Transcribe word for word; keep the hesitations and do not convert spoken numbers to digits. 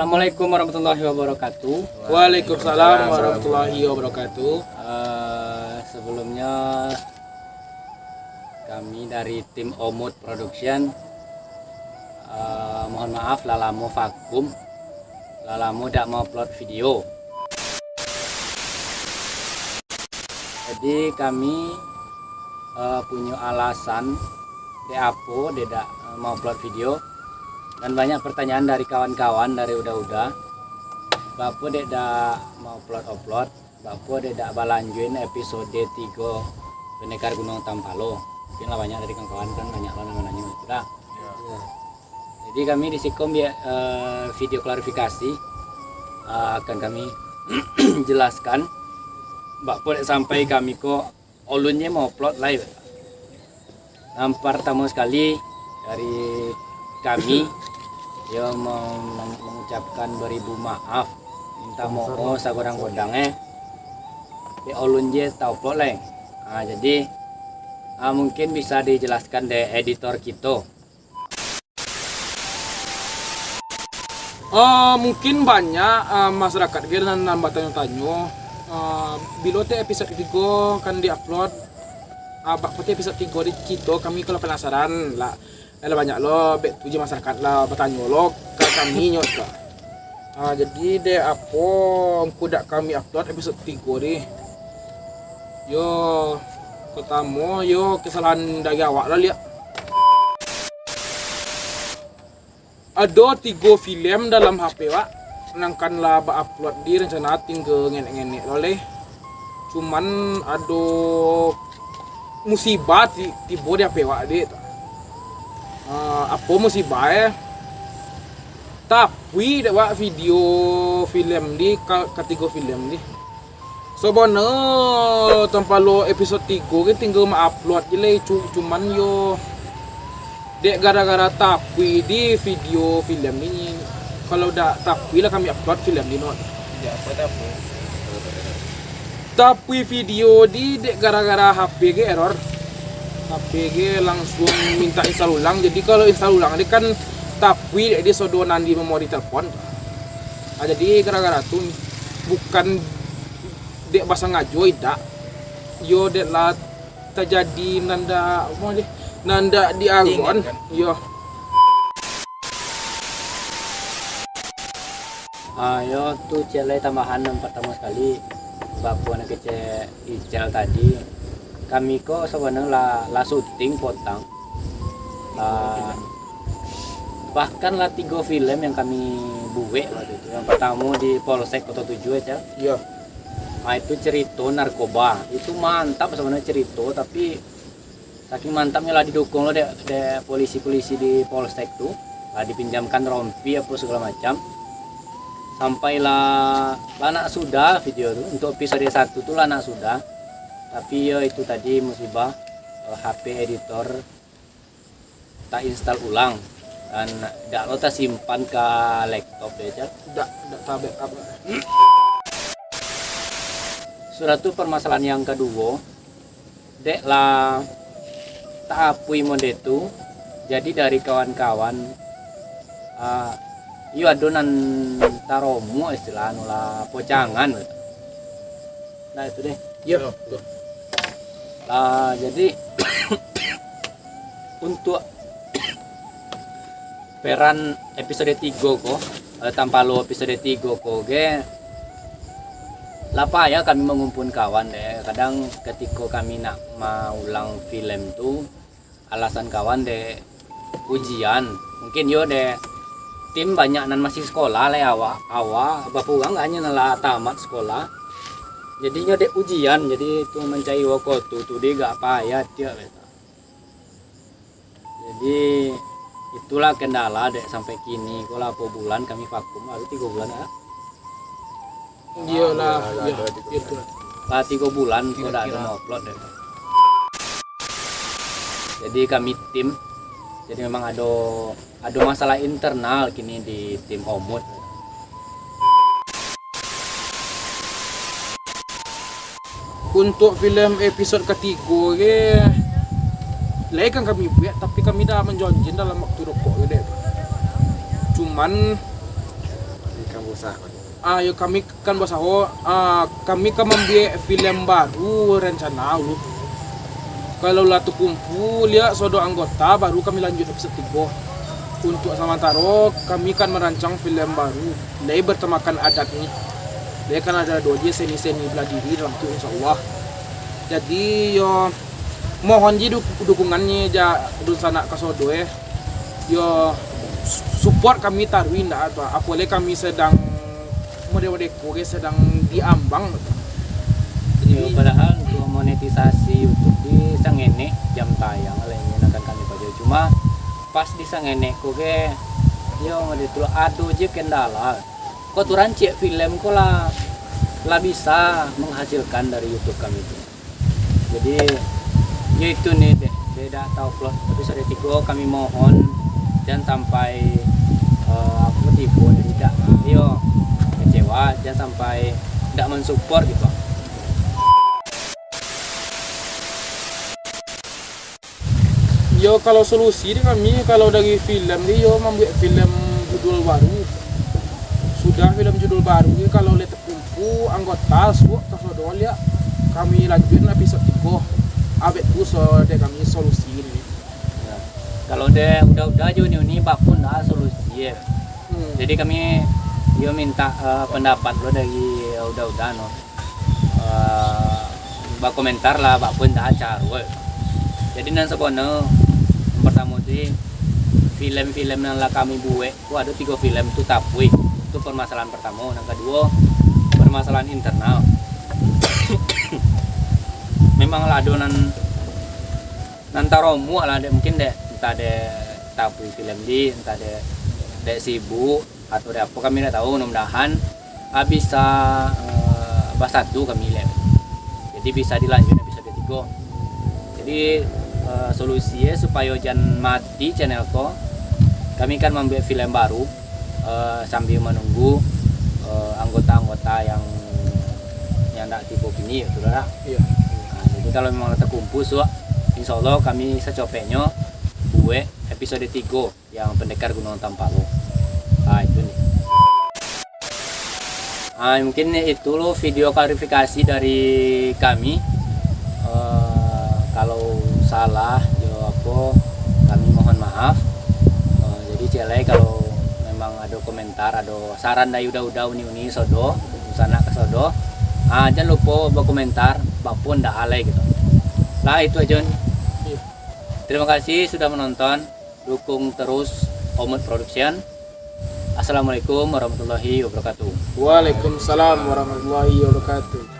Assalamualaikum warahmatullahi wabarakatuh. Waalaikumsalam warahmatullahi wabarakatuh. Eh, sebelumnya, kami dari tim Omut Production, eh, mohon maaf, lah lamo vakum, lah lamo dak mau upload video. Jadi kami, eh, punyo alasan dek apo dek dak, eh, mau upload video. Dan banyak pertanyaan dari kawan-kawan dari Uda-Uda, bapo dek dak mau upload-upload, bapo dek dak balanjuin episode tigo Pendekar Gunung Tampalo. Mungkin lah banyak dari kawan-kawan kan, banyak lah nan mananyo itu dah. Jadi kami di siko ambiak, eh, video klarifikasi, eh, akan kami jelaskan bapo dek sampai kami ko alun je mau upload live. Nan partamo sakali dari kami, yo, mem-, mem-, mengucapkan beribu maaf, minta maaf sagodang-godang, eh. Dek alun je ta-upload lai. Ah, jadi, ah, mungkin bisa dijelaskan dek editor kito. Ah, mungkin banyak, ah, masyarakat ge nan, nan batanyo-tanyo, ah, bilo te episode tigo kan di-upload. Ah, bak poti episode tigo di kito, kami kalau penasaran lah, eh, lah banyak lo, bek tu je masyarakat lah batanyo lo ka kami nyo tu. Ah, jadi dek apo ngku dak kami upload episode tigo di? Yo, pertamo, yo, kesalahan dari awak lah, liak. Ado tigo filem dalam H P wak, nan kan lah ba-upload di, rencana tingga ngenek-ngenek lo leh. Cuman ado musibah ti-, tibo di H P wak, dek. Ah, apo musibah, eh? Tapui dek wak video filem di, ka-, katigo filem di. Sabana Tampalo episode tigo ge tingga ma-upload je lai, cu-, cuman yo dek gara-gara tapui di video filem ni. Kalau dak tapui lah kami upload filem ni, not. Ya, apa tapui? Tapui video di dek gara-gara H P ge error. H P ge langsung minta install ulang. Jadi kalau install ulang ni kan tapui dek di sodo nan di memori telepon. Ah, jadi gara-gara tu bukan dek basangajo, indak. Yo dek lah tajadi nan dak, apo je, nan dak diagon. Diingatkan. Yo. Ah, yo, tu cek lai tambahan nan partamo sakali, bapo nan kecek Ical tadi. Kami ko sabananyo lah, lah syuting potang. Lah, bahkan lah tigo filem yang kami buek waktu itu. Yang partamo di Polsek Koto Tujuah, Cal. Iyo. Ah, itu cerito narkoba. Itu mantap sabananyo cerito, tapi saking mantapnyo lah didukung lo dek, dek polisi-polisi di polsek tu. Lah dipinjamkan rompi apo segalo macam. Sampai lah, lah nak sudah video tu. Untuk episode satu tu lah nak sudah. Tapi yo itu tadi musibah, eh, H P editor tak install ulang. Dan dak lo tasimpan ka laptop dek, Cal. Dak, dak ta-backup. Sudah tu permasalahan yang kaduo, dek lah taakui mode tu, jadi dari kawan-kawan, ah, iyo ado nan taromuak istilah anu lah, pocangan. Nah, itu deh. Yo. Yo, yo. Lah, jadi, untuk peran episode tigo ko, eh, Tampalo episode tigo ko ge, lah payah kami mangumpulkan kawan deh. Kadang katiko kami nak maulang filem tu, alasan kawan dek ujian. Mungkin yo dek tim banyak nan masih sekolah lai awak, awak bakurang hanyo nan lah tamat sekolah. Jadinyo dek ujian, jadi tu mancari wakatu tu dek gak payah tiok. Jadi itulah kendala dek sampai kini ko lah apo bulan kami vakum, baru tigo bulan lah. Iyolah, ah, iyo, itulah. Lah tigo bulan ko dak ado upload dek. Jadi kami tim, jadi memang ado, ado masalah internal kini di tim Omut. Untuk filem episode katigo ge, lai kan kami buek, tapi kami dah manjanjian dalam waktu dokok ge dek. Cuman, Usaha. Ah, yo, kami kan basaho, ah, kami ka mambuek filem baru rencana lu. Kalau lah takumpua liak sodo anggota, baru kami lanjuik episode tigo. Untuk samantaro, kami kan marancang filem baru, lai bertemakan adat ni. Lai kan ado duo je seni-seni bela diri dalam tu, insyaallah. Jadi, yo, mohon ji du-, dukungannyo ja dunsanak kasodo, eh. Yo, su-, support kami taruih ndak tu. Apo lai kami sadang mode-mode ko ge sadang diambang. Yo, jadi padahal untuk monetisasi YouTube di sangenek jam tayang lah inyo nan akan kami pajo. Cuma pas di sangenek ko ge, yo, mode tu lah, ado je kendala. Ko tu rancak filem ko lah, lah bisa menghasilkan dari YouTube kami tu. Jadi, yo itu ni deh, deh dak tahu plot episode tigo, kami mohon jan sampai, eh, apo, tibo dari dak, yo, kecewa, jan sampai dak mensupport gitu. Yo, kalau solusi dek kami, kalau dari filem ni, yo mambuek filem judul baru. Sudah filem judul baru ni, kalau lai takumpua anggota, suok kasodo liak, kami lanjuik episode tigo. Abek tu so dek kami solusi ni. Ya. Kalau dek udah-udah jo ni, ni bapun dah solusi, ya. Hmm. Jadi kami yo minta, eh, pendapat lo dari udah-udah no. Eh, bakomentar lah, bak pun dah acara. Jadi nan sabono, yang pertamo tu, filem-filem nan lah kami buek tu ado tigo filem tu tapuih. Itu permasalahan pertamo. Yang kaduo, permasalahan internal. Memang lah ado nan, nan taromuak lah, dek, mungkin dek, entah dek tapuih filem di, entah dek, dek sibuk, atau dek apo kami dak tahu, mudah-mudahan, ah, bisa, eh, basatu kami lek. Jadi bisa dilanjut episode tigo. Jadi, eh, solusi e supayo jan mati channel ko, kami kan mambuek filem baru, eh, sambil menunggu, eh, anggota-anggota yang, yang dak tibo kini, yo, tu dah. Iyo. Nah, jadi kalau memang lah takumpua suok, insyaallah kami sacopeknyo buek episode tigo. Yang Pendekar Gunung Tampalo. Ah, itu ni. Ah, mungkin itu lo video klarifikasi dari kami. Eh, kalau salah, yo apo, kami mohon maaf. Eh, jadi, ciek lai kalau memang ado komentar, ado saran dari uda-uda, uni-uni sodo, sanak kasodo, ah, jan lupo bakomentar, bapun dak alai gitu. Lah, itu aja ni. Iyo. Terima kasih sudah menonton. Dukung terus Omut Production. Assalamualaikum warahmatullahi wabarakatuh. Waalaikumsalam warahmatullahi wabarakatuh.